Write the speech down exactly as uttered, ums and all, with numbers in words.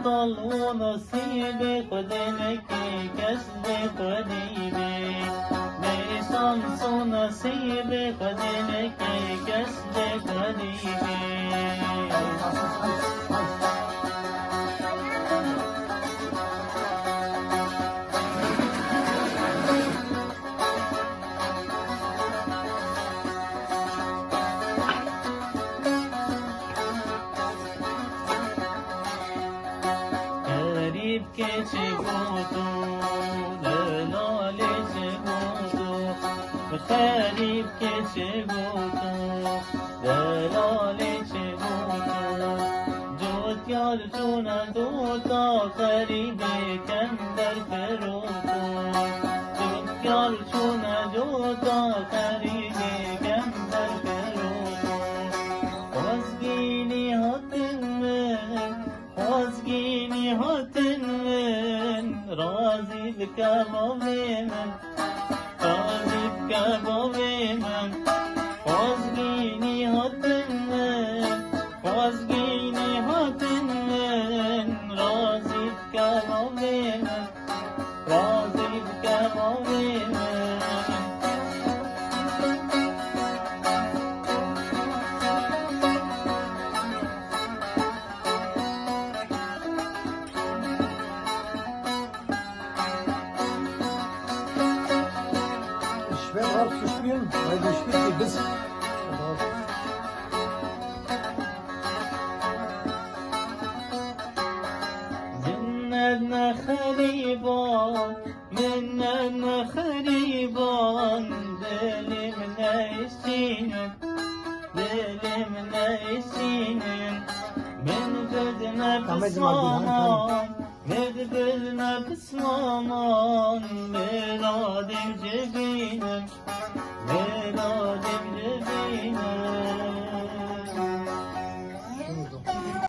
Dal û nasîbê Xwedê neke kes bê xwedî bê. Meysan sona sîbê Xwedê neke kes bê xwedî bê. Xerîb keçê goto, delalê çi goto, xerîb keçê goto, delalê çi goto. Cotyar çûne dota xerîbê kember firoto, cotyar çûne dota xerîbê kember firoto. Xwezgînî hatin min, Xwezgînî hatin min, razî bike bavê min, razî bike bavê min. Xwezgînî hatin min, Xwezgînî hatin min, razî bike bavê min, razî bike bavê min. Şwer var kuşkuyen, haydi şükür ki biz. Minnet ne xerîban, minnet ne xerîban, dilê min ne îşînin, dilê min ne îşînin. Min xizme pismaman, min xizme pismaman, mêra dêv civînin, mêra dêv civînin.